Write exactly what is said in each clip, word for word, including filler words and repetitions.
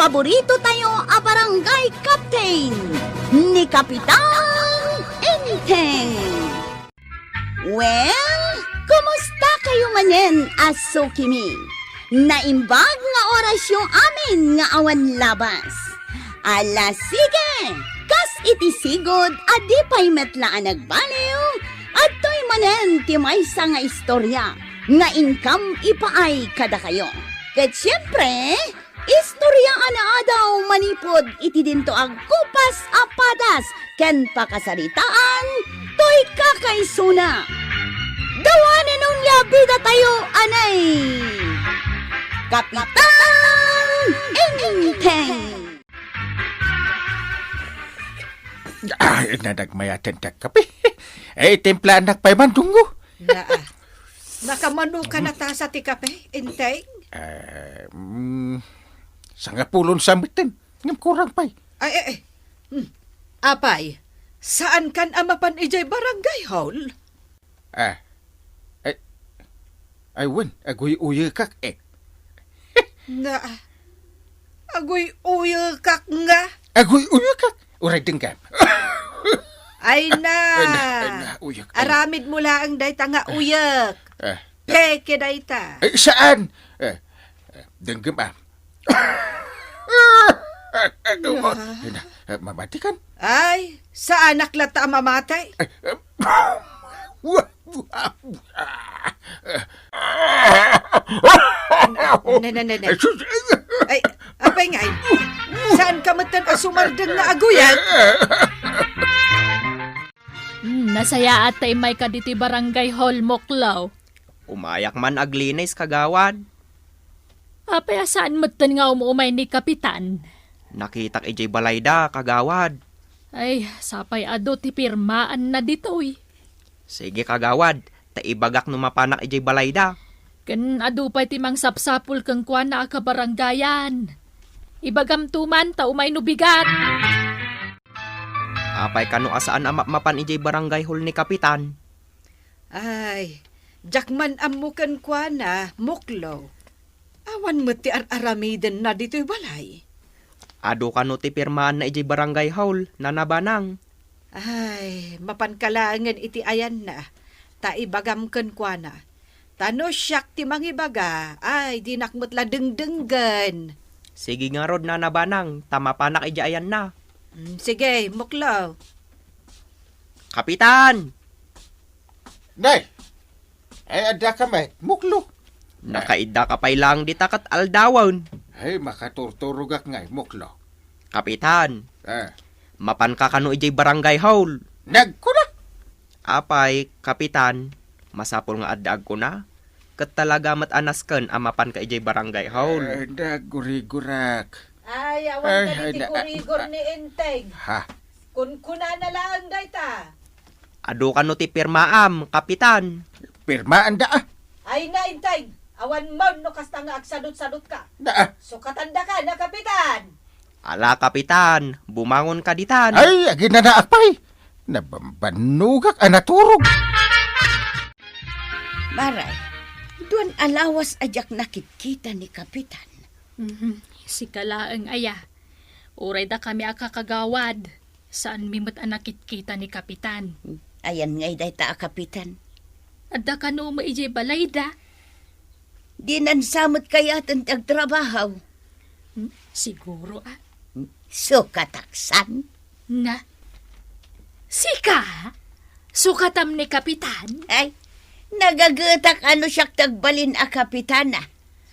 paborito tayo a barangay captain, ni Kapitan Enteng. Well, kumusta kayo manen a sukimi? Naimbag nga orasyo amin nga awan labas. Ala, sige! Kas iti sigud a di pay met la a nagbaliw, adtoy manen ti maysa nga istorya nga inkam ipaay kadakayo. Ket siempre, istorya a naadaw manipud iti dinto a gupas a padas ken pakasaritaan toy kakaisuna. Dawanen onia bidatayo, anay! Kapitan Enteng! Ay, nadag mayaten ti agkape. Eh, timplaannak pay man, Dunggo. Naa. Nakamano ka na ta sa ti kape, Enteng? Eh, mm, sangapulon sa metten. Ngem kurang pay. Ay, ay, ay. Hmm. Apay, saan kan a mapan idiay barangay hall? Ah. Ay, ay, wen, aguy-uyekak, eh. Na, aguy-uyekak nga. Aguy-uyekak? Uray denggam. Ay na. Ay na, ay na, uyek, ay. Aramid mo laeng dayta nga uyek. Ah. Peke dayta. Ay, saan? Eh, eh, denggam, ah. Ay na, eh, mamati kan? Ay, saanak latta a mamati. Ay, eh, wa-, wa-, Ne, ne, ne, ne. Ay, sus, ay. Ay, apay ngay? Saan ka metten a sumardeng nga aguyag? Hmm, nasayaat ta immayka ditoy barangay hall, Muklo. Umayak man aglinis, kagawad. Apay a saan metten nga um-umay ni Kapitan? Nakitak idiay balayda, kagawad. Ay, sapay adu ti pirmaanna ditoy. Sige, kagawad, ta ibagak no mapanak idiay balayda. Ken adu pay ti mangsapsapul kenkuana a kabarangayan. Ibagamto man ta umay no bigat. Apay kano a saan a mapmapan idiay barangay hall ni Kapitan? Ay, diak man ammo kenkuana, Muklo. Awan met ti ar-aramidenna ditoy balay. Adu kano ti pirmaanna idiay barangay hall, Nana Banang? Ay, mapanka laengen iti ayanna, ta ibagam kenkuana. Ta no siak ti mangibaga, ay, dinak met la dengdenggen. Sige ngarud, Nana Banang, ta mapanak idiay ayanna. Mm, sige, Muklo. Kapitan! Nay! Ay, adda ka met, Muklo. Nakaidda ka pay laeng dita ket aldawen. Ay, makaturturogak ngay, Muklo. Kapitan, ah, mapanka kano idiay barangay hall? Nagkuna! Apay, Kapitan, masapul nga adda agkuna, ket talaga met a nasken a mapanka idiay barangay hall. Ay, nagurigurak. Ay, awan. Ay, kadi ay, ti na-, kurigor ni Enteng. Ha? Kunkunana laeng dayta. Adu kano ti pirmaam, Kapitan? Pirmaanda, ah. Ay na, Enteng. Awan man no kasta nga agsadut-sadutka. Na, ah. Sukatandaka na, Kapitan. Ala, Kapitan, bumangon ka ditan. Ay, aginanaak pay. Nabambannogak a naturog. Maray, duan a lawas a diak nakitkita ni Kapitan. Mhm. Sika laeng aya. Uray dakami a kakagawad, saanmi met a nakitkita ni Kapitan. Ayan ngay dayta a Kapitan. Adda kano met idiay balayda? Dinan sa met kayaten ti agtrabaho. Hmm, siguro, ah. Sukataksan? Na? Sika? Sukatam ni Kapitan? Ay, nagagetak a no siak ti agbalin a kapitana.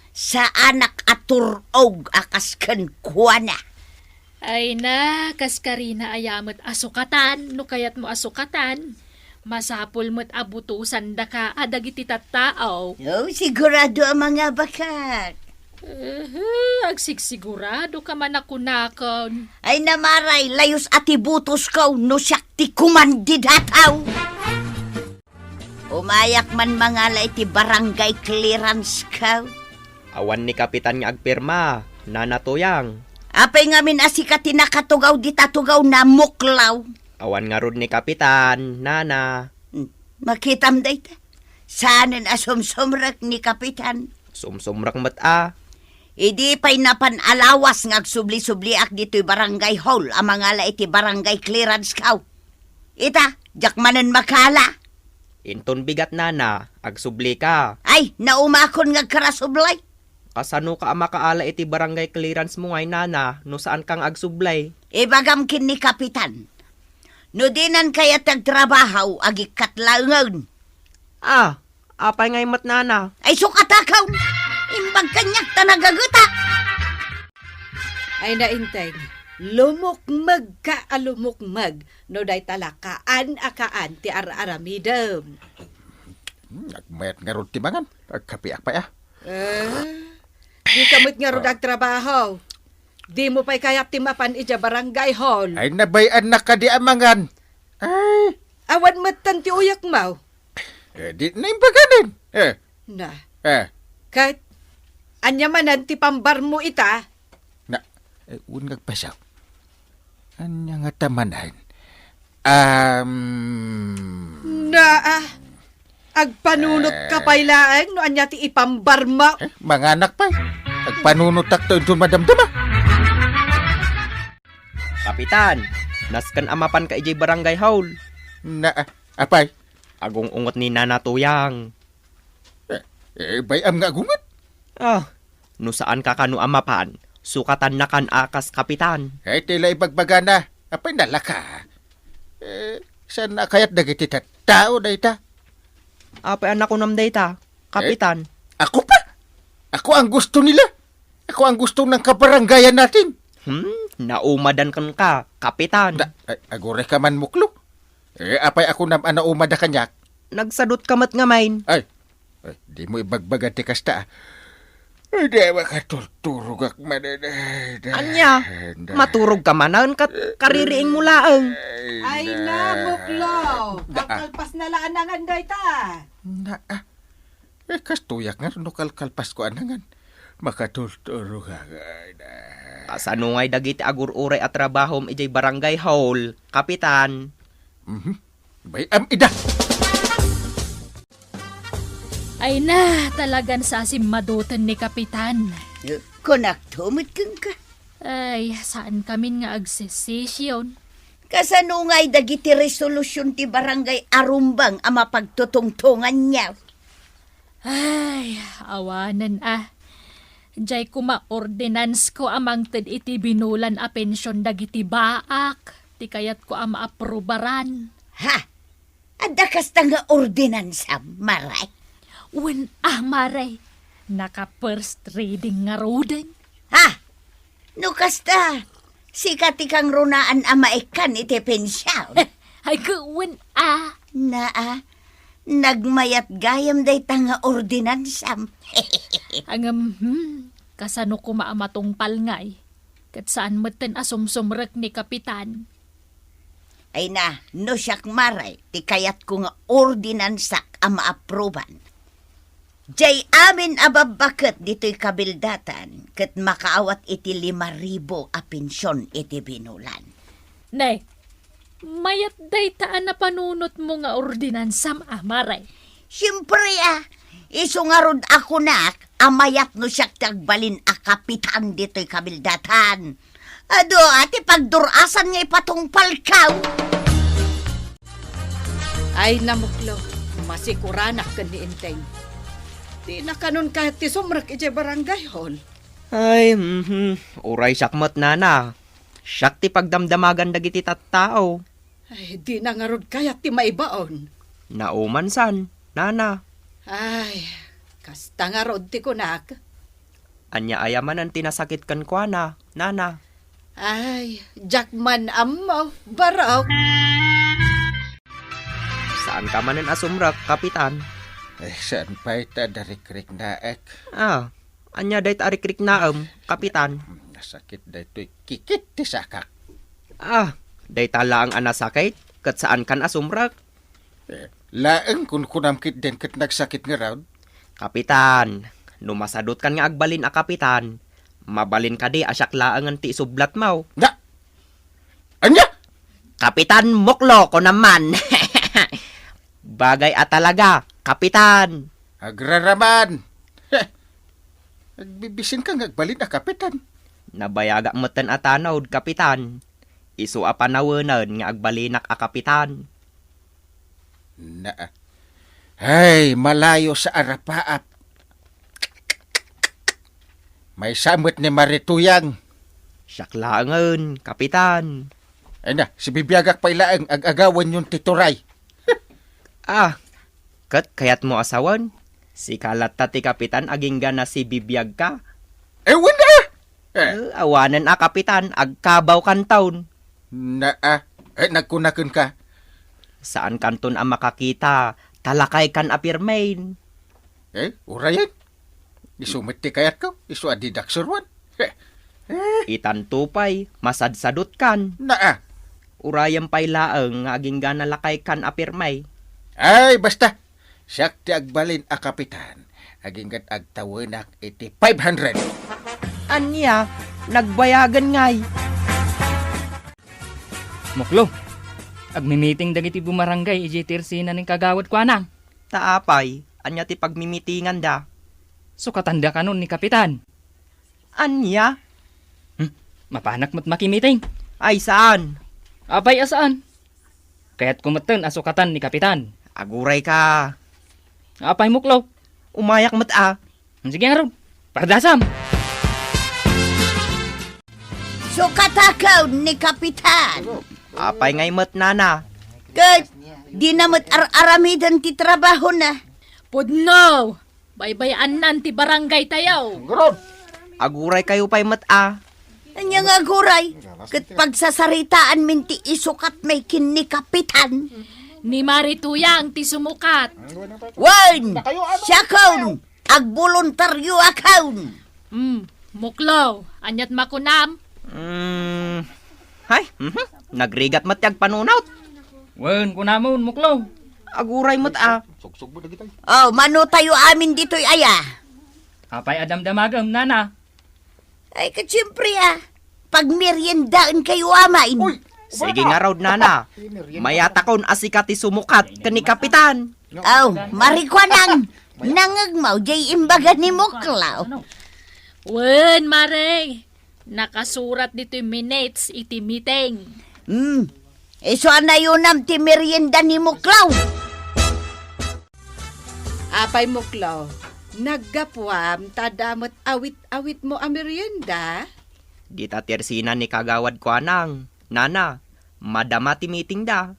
Saanak a tur-og a kas kenkuana. Ay na, kas karina aya met a sukatan, no kayatmo a sukatan. Masapul met a butosandaka a dagiti tattao. Oh, sigurado a mangabakak. Ehe, agsigsigurado ka man a kunakon. Ay na, Maray, layus a ti butosko no siak ti kumandidataw. Umayak man mangala iti barangay clearance ko. Awan ni Kapitan nga agpirma, Nana Tuyang. Apay ngamin a sika ti nakatugaw dita tugaw na, Muklaw? Awan ngarud ni Kapitan, Nana. Hmm, makitam dayta. Saanen a sumsumrek ni Kapitan? Sumsumrek met a. Idi pay napan a lawas nga agsubli-subliak ditoy barangay hall a mangala iti barangay clearance kaw. Ita, diak manen makala. Inton bigat, nana, agsubli ka. Ay, naumakon nga agkarasublay. Kasano ka a makaala iti barangay clearance mo ngay, nana, no saan ka nga agsublay? Ibagam ken ni Kapitan. No dinan kayat ti agtrabaho, agikkat laengen. Ah, apay ngay met, nana? Ay, sukatakaw! Imbag kaniak ta nagagetak! Ay, nainteng, lumukmeg ka a lumukmeg no dayta la kaan a kaan ti ar-aramidem. Hmm, agmayat ngarud ti mangan. Agkapiak pay, ah. Eh, di ka met ngarud agtrabaho. Di mo pay kayat ti mapan idiay barangay hall. Ay, nabay-annak kadi a mangan. Ay. Awan metten ti uyekmo. Eh, di naimbaganen. Eh. Na. Eh. Ket, ania manen ti pambarmo ita? Na, eh, wen nga agpasaw. Ania ngata manen? Um, Na, ah, agpanunot ka pay laeng no ania ti ipambarmo. Eh, manganak pay. Agpanunotakto inton madamdama. Kapitan, nasken a mapan ka idiay barangay hall. Na, ah, apay? Agung-unget ni Nana Tuyang. Eh, eh, bay-am nga agunget? Ah, no saan ka kano a mapan, sukatannakan a kas kapitan. Ay, ti la ibagbagana. Apay nalaka? Eh, saan a kayat dagiti tattao dayta? Apay a nakunam dayta, kapitan? Eh, ako pa? Ako ang gusto nila. Ako ang gusto ng kabaranggayan natin. Hmm, naumadan kenka, kapitan. Da, ay, aguray ka man, Muklo. Eh, apay a kunam a naumada kaniak? Nagsadut ka met ngamin. Ay, ay, di mo ibagbaga ti kasta, ah. Ay, di makaturturogak manen, ay, da, Ania, da. Maturog ka manen ket kaririing mo laeng. Ay, Ay, na, na. Muklo. Da, ah. Kakalpas na la a nangan dayta. Na, ah. Eh, kastoyak nga no kalkalpasko a nangan. Makaturturogak, ay, na. Kasano ngay dagiti agur-uray a trabahom idiay barangay hall, kapitan? Mhm. Bay-am ida. Ay na, talagan sa simmaduten ni Kapitan. Eh, kunakto met kenka. Ay, saan kamin nga agsesesyon? Kasano ngay dagiti resolusyon ti barangay a rumbeng a mapagtutungtonganyo? Ay, awanen a. Jay koma ordinansko a mangted iti binulan a pension dagiti baak, ti kayatko a maaprubaran. Ha? Adda kasta nga ordinansam, Mare? Wen a, Mare. Naka-first reading ngaruden. Ha? No kasta, sika ti kangrunaan a maikkan iti pension. Ay, wen a. Naa, nagmayat gayam dayta nga ordinansam. Ngem, hmm, kasano koma a matungpal ngay? Ket saan metten a sumsumrek ni Kapitan. Ay na, no siak, Mare, ti kayatko nga ordinansak a maapruban. Jay amin a babbaket ditoy kabildatan ket makaawat iti lima ribu a pension iti binulan. Ne, mayat dayta a napanunotmo nga ordinansam a, Mare? Siempre a, isu ngarud a kunak a mayat no siak ti agbalin a kapitan ditoy kabildatan. Adu a ti pagdur-asan nga ipatungpalkaw. Ay, na, Muklo, masikuranak ken ni Enteng. Dina kanon kayat ti sumrek idiay barangay hall. Ay, mhm. Uray siak met, nana. Siak ti pagdamdamagan dagiti tattao. Ay, dina ngarud kayat ti maibaon. Nauman san, nana. Ay, kasta ngarud ti kunak. Ania aya manen ti nasakit kenkuana, nana? Ay, diak man ammo, barok. Saan ka manen a sumrek, Kapitan? Eh, saan pay ta darikriknaek? Ah, ania dayta a rikriknaem, Kapitan? Nasakit daytoy kikit ti sakak. Ah, dayta laeng a nasakit, ket saan kan a sumrek? Eh, laeng kunkunam ketdin ket nagsakit ngarud? Kapitan, no masadutkan nga agbalin a kapitan, mabalin kadi a siak laengen ti isublatmo? Na! Ania? Kapitan Muklo, kunam man. Bagay a talaga, Kapitan. Agraraman. Agbibisinka nga agbalin a kapitan. Nabayagak metten a tanod, Kapitan. Isu a panawenen nga agbalinak a kapitan. Na, ay, malayo sa arapaap. Maysa met ni Marituyang. Siak laengen, Kapitan. Ay na, sibibiagak pay laeng ag-agawanyon ti turay. Ah, ket kayatmo a sawen? Sika latta ti kapitan agingga nasibibiagka? Eh, wen a! Eh. Eh, awanen a kapitan, agkabawkanton. Na, ah, eh, nagkunakenka. Saankanton a makakita, ta lakaykan a pirmen. Eh, urayen? Isu met ti kayatko, isu a didak suruan. Eh, eh. Itanto pay, masadsadutkan. Na, ah. Urayen pay laeng nga agingga nalakaykan a pirme. Ay, basta. Siak ti agbalin a kapitan. Agingga't agtawenak iti five hundred. Ania, nagbayagen ngay. Muklo, agmi-meeting dagiti bumarangay idiay tirsina ni Kagawad Kuanang. Ta apay, ania ti pagmimitinganda? Sukatanda kanon ni Kapitan. Ania? Hmm, mapanak met makimiting. Ay, saan? Apay a saan? Kayatko metten a sukatan ni Kapitan. Aguray ka. Apay, Muklo? Umayak met a. Sige ngarud, pardasam! Sukatakon ni Kapitan. Apay ngay met, nana? Ket dina met ar-aramiden ti trabahona. Pudno! Baybay-annan ti barangay tayo. Aguray kayo pay met a. Ania nga aguray? Ket pagsasaritaanmin ti isukatmi ken ni Kapitan. Ni Marituyang ti sumukat. Wen, siakon, agboluntarioakon. Hmm, Muklo, ania't makunam? Hmm, hay, mhm, nagrigat met ti agpanunot. Wen, kunamon, Muklo. Aguray met a. Oh, mano tayo amin ditoy aya? Apay a damdamagem, nana? Ay, ket siempre a. Pagmeriendaenkayo amin. Uy, sige ngarud, nana. Mayatakon a sika ti sumukat ken ni Kapitan. Aw, Marikuanang, nangngegmo jay imbaga ni Muklo. Wen, Mare, nakasurat ditoy minutes iti meeting. Hmm, isu a nayunam ti merienda ni Muklo. Apay, Muklo, naggapuam ta adda met awit-awitmo a merienda? Dita tirsina ni Kagawad Kuanang, nana, madama ti meetingda.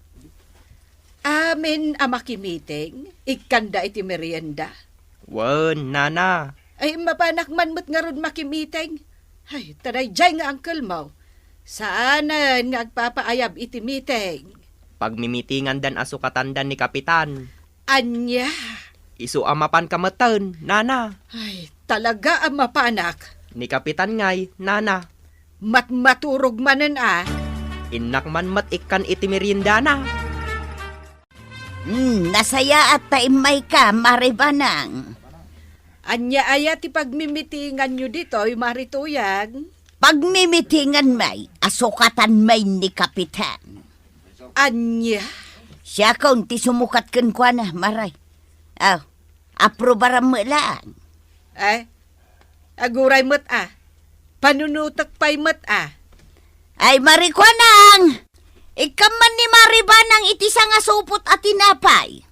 Amin a makimiting, ikkanda iti merienda? Wen, nana. Ay, mapanak man met ngarud makimiting. Ay, ta daydiay nga angkelmo. Saanen nga agpapaayab iti meeting. Pagmimitingandan a sukatanda ni Kapitan. Ania? Isu a mapanka metten, nana. Ay, talaga a mapanak. Ni Kapitan ngay, nana. Matmaturog manen a. Innak man met ikkan iti meriendana. Hmm, nasayaat ta immayka, Mare Banang. Ania aya ti pagmimitinganyo ditoy, Mare Tuyang? Pagmimitingan may, a sukatan may ni Kapitan. Ania? Siakon ti sumukat kenkuana, Mare. Aw, aprobaram met laeng. Eh, aguray met a. Panunotek pay met a. Ay, Marikuanang! Ikkan man ni Mare Banang iti sangasupot a tinapay.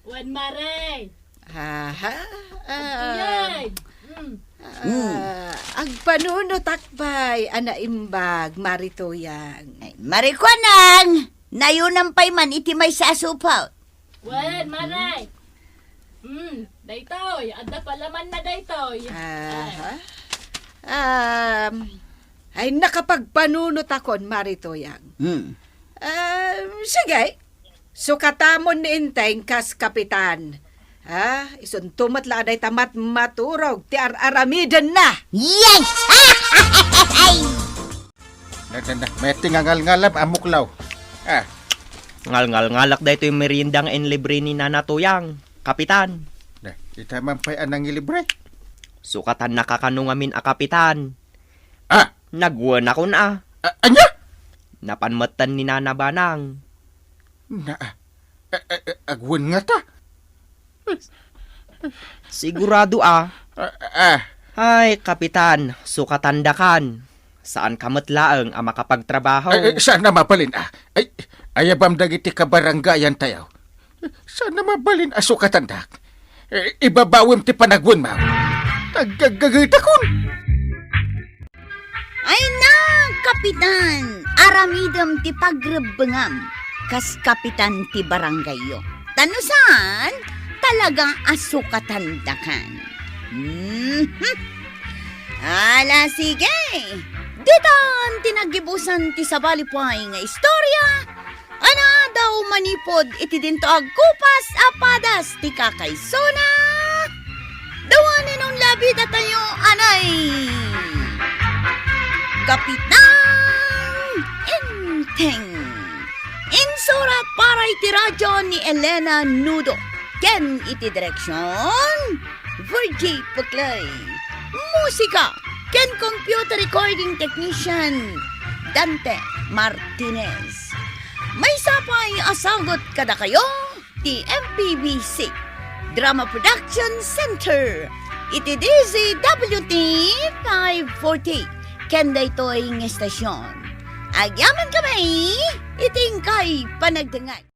Wen, Mare. Aha. Ah. Agpayay. Mm. Ah, agpanunotak pay a naimbag, Mare Tuyang. Ay, Marikuanang! Nayunam pay man iti maysa a supot. Wen, Mare. Hmm, daytoy, adda palamanna daytoy. Aha. Um, ay, nakapagpanunotakon, Mare Tuyang. Hmm. Um, sige, sukatamon ni Enteng kas kapitan. Ha? Isunto met la a dayta matmaturog ti ar-aramidenna. Yes! Na, na, na, may ti nga ngalngalab a muklaw. Ah. Ngalngalngalak daytoy merienda nga inlibre ni Nana Tuyang, Kapitan. Na, ita man pay a nangilibre? Sukatannaka kano ngamin a kapitan. Ah! Nagwenakon a. Ah, ania? Napan metten ni Nana Banang. Na, ah, eh, eh, eh, agwen ngata. Sigurado a, Ah, ah. Ay, Kapitan, sukatandakan. Saanka met laeng a makapagtrabaho. Ay, ay, saan a mabalin, ah. Ay, ayabam dagiti kabarangayan tayo. Saan a mabalin a sukatandak. Eh, ibabawem ti panagwenmaw. Taggaggagetakon. Ay na, Kapitan! Aramidem ti pagrebbengam kas kapitan ti barangayyo. Ta no saan, talaga a sukatandakan. Mhm. Ala, sige. Ditan ti naggibusan ti sabali pay nga istorya. Anadaw manipud iti dinto agkupas a padas ti kakaisuna. Dawanen on labi datayo, anay! Kapitan Enteng. Insurat para iti radyo ni Elena Nudo. Ken iti direksyon, Virgie Puclay. Musika ken computer recording technician, Dante Martinez. Maysa pay a sagut kadakayo ti M P B C Drama Production Center iti D Z W T five forty ken daytoy nga estasyon. Agyamankami iti inkay panagdengngeg.